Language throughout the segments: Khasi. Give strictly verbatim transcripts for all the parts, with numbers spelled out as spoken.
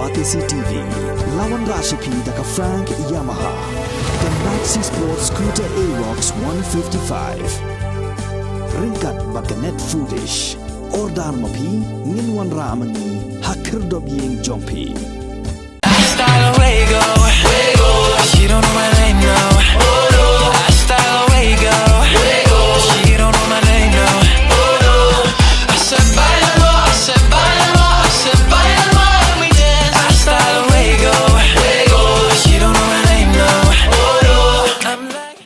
Batesi T V, la wanrah sha phi da ka Frank Yamaha, ka Maxi Sport Scooter Aerox one fifty-five. Ryngkat bad ka Net Foodish. Order ma phi, ngin wanrah ma ngi ha khyrdop ïing jong phi. Style away go. She don't know my name now. Style away go. She don't know my name now. I said, "Bailalo," I said, "Bailalo," I said, "Bailalo," and we dance. Style away go. She don't know my name now. I'm like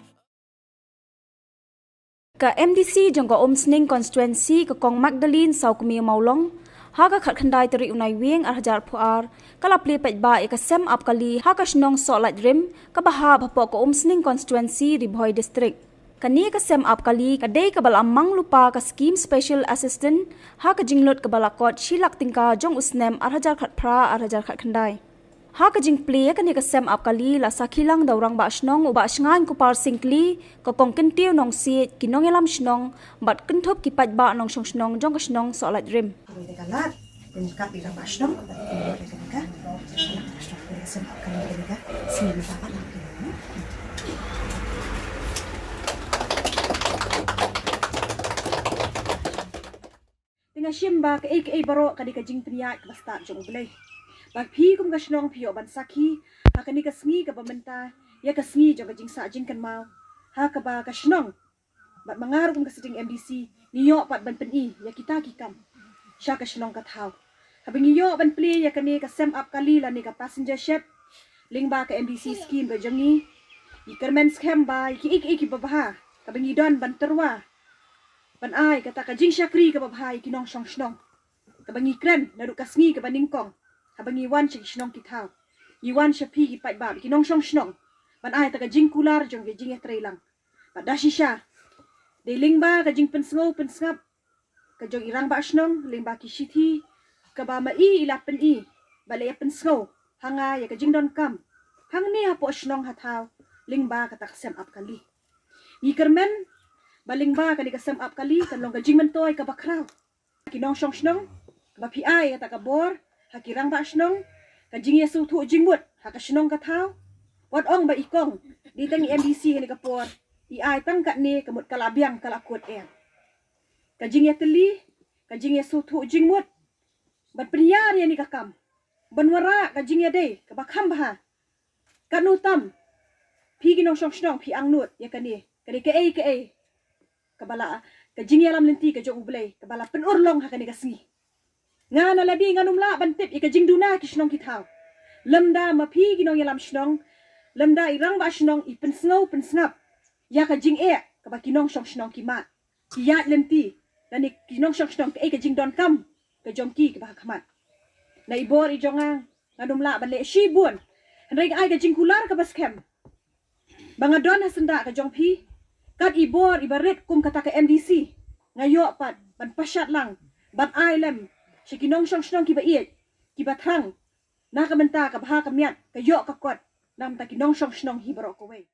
Ka M D C jong ka Umsning Constituency, ka Kong Magdalene Sawkmie Mawlong, ha ka khatkhyndai tarik u Naiwieng ar hajar arphew ar, ka la plie paidbah ïa ka sem ap kali ha ka shnong Sohlait Rim, kaba hap hapoh ka Umsning Constituency, Ri Bhoi District. Kane ka sem ap kali ka dei kaba la mang lypa ka skhim Special Assistance ha ka jinglut kaba la kot shi lak tyngka jong u snem ar hajar khatphra ar hajar khatkhyndai. Ha ka jingplie ïa kane ka sem ap kali la sakhi lang da u Rangbah Shnong u Bah Shngain Kupar Syngkli, ka Kong Kyntiew Nongsiej, ki nongïalam shnong bad kynthup ki paidbah nongshong shnong jong ka shnong Sohlait Rim. Te nga shim ba kaei kaei baroh ka dei ka jingpynïaid kaba stad jong U Blei. Ba phi kum ka shnong phi ïoh ban sakhi ha kane ka sngi kaba mynta, ïa ka sngi jong ka jingsah jingkynmaw, ha kaba ka shnong bad ma nga ruh kum ka sitting M D C ngi ïoh pat ban pyni ïa kita ki kam sha ka shnong ka thaw. Haba ngi ïoh ban plie ïa kane ka sem ap kali lane ka passenger shed lyngba ka M D C scheme ka jong ngi, ngi kyrmen skhem ba ïa kiei kiei kiba bha kaba ngi don ban tyrwa, ban ai kata ka jingshakri kaba bha ïa ki nongshong shnong, kaba ngi kren naduh ka sngi kaba nyngkong haba ngi wan sha ki shnong ki thaw, ngi wan sha phi ki paidbah, ki nongshong shnong, ban ai kata ka jingkular jong ka jingïatreilang. Bad da shisha dei lyngba ka jingpynsngew pynsngap ka jong i Rangbah Shnong lyngba ki shithi kaba ma i i la pyni, ba la ïa pynsngew ha nga ïa ka jingdonkam hangne hapoh shnong ha thaw lyngba kata ka sem ap kali. Ngi kyrmen ba lyngba kane ka sem ap kali kan long ka jingmyntoi kaba khraw ki nongshong shnong, ba phi ai kata ka bor ha ki Rangbah Shnong, ka jingïasngewthuh jingmut ha ka shnong ka thaw. Wat ong ba i Kong, dei tang i M D C ha kane ka por, i ai tang katne, ka mut ka la biang ka la kut ïa ka jingïatylli, ka jingïasngewthuh jingmut ban pynïar ïa kane ka kam, ban wanrah ka jingïadei kaba kham bha. Katno tam phi ki nongshong shnong phi angnud ïa kane, kane kaei kaei kaba la, ka jingïalam lynti ka jong U Blei kaba la pynurlong ha kane ka sngi. Nga na lade ngan ym lah ban tip ïa ka jingduna ki shnong ki thaw, lymda ma phi ki nongïalam shnong, lymda i Rangbah Shnong i pynsngew pynsngap ïa ka jingeh kaba ki nongshong shnong ki mad, ki ïaid lynti, lane ki nongshong shnong, kaei ka jingdonkam ka jong ki kaba ha khmat. Na i bor i jong nga, ngan ym lah ban leh shibun, hynrei nga ai ka jingkular kaba skhem ba nga don ha syndah ka jong phi, kat i bor iba rit kum kata ka M D C, nga ïoh pat ban pashat lang, ban ai lem sha ki nongshong shnong kiba ïeit, kiba thrang, na ka bynta ka bha ka miat, ka ïoh ka kot na ka bynta ki nongshong shnong hi baroh kawei.